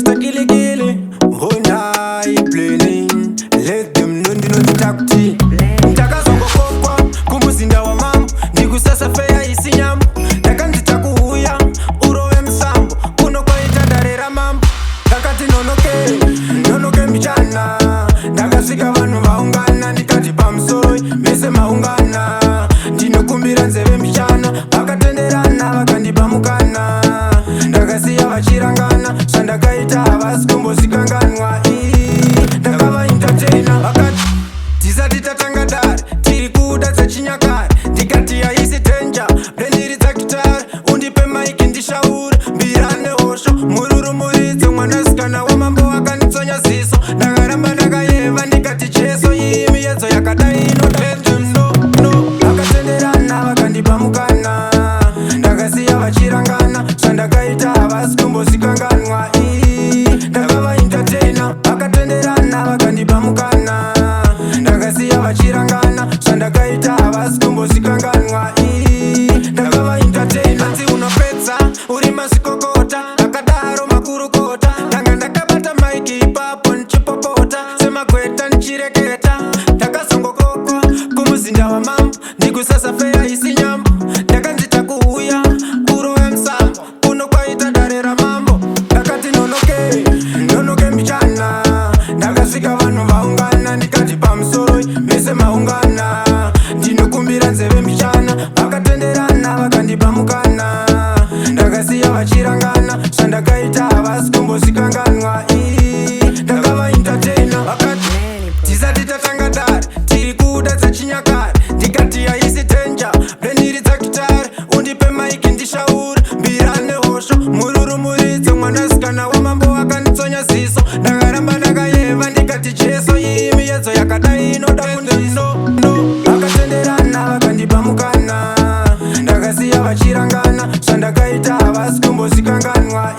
Mr. Kilikili. Honai planning. Let them know ndinoti takuti. Ndakazongokokwa kumuzinda wamambo, ndikusasa feya isi nyambo. Ndakanzi takuuya urove musambo, kuno kwaita dare ramambo. Ndakati nonoke nonoke mbichana, ndakasvika vanhu vaungana. Ndikati pamusoro mese maungana, ndinokumbira nzeve mbichana. Vakatenderana, vakandipa mukana. Ndakasiya vachirangana, zvandakaita havasi kumbozikanganwa. Ndakavaentertaina. Vakati tisati tatanga dare, tiri kuda dzechinyakare. Ndikati haisi danger, blendiridza gitare, undipe mic ndishaure mbira nehosho, mururu muridzo. Mwanasikana wamambo akanditsonya ziso, ndakaramba ndakayeva. Ndikati Jesu, iyi miyedzo yakadai inoda. Let them know, no. Vakatenderana, vakandipa mukana. Ndakasiya vachirangana, zvandakaita havasi kumbozikanganwa. Ndakavaentertaina. Vakatenderana, vakandipa mukana. Ndakasiya vachirangana, zvandakaita havasi kumbozikanganwa. Ndakavaentertaina. Hanzi unopedza uri mazvikokota, akadaro makurukota. Ndanga ndakabata mic ipapo ndichipopota semagweta ndichireketa. Ndakazongokokwa kumuzinda wamambo, ndikusasa feya isi nyambo. Ndakanzi takuuya urove musambo, kuno kwaita dare ramambo. Ndakati nonoke nonoke mbichana, ndakasvika vanhu vaungana. Ndikati pamusoro mese maungana, ndinokumbira nzeve mbichana. Vakatenderana, vakandipa mukana. Ndakasiya vachirangana, zvandakaita havasi kumbozikanganwa. Ndakavaentertaina. Vakati tisati tatanga dare, tiri kuda dzechinyakare. Ndikati haisi danger, blendiridza gitare, undipe mic ndishaure mbira nehosho, mururu muridzo. Mwanasikana wamambo akanditsonya ziso, ndakaramba ndakayeva. Ndikati Jesu, iyi miyedzo yakadai inoda kundiso no. Vakatenderana, vakandipa mukana. Ndakasiya vachirangana, zvandakaita havasi kumbozikanganwa.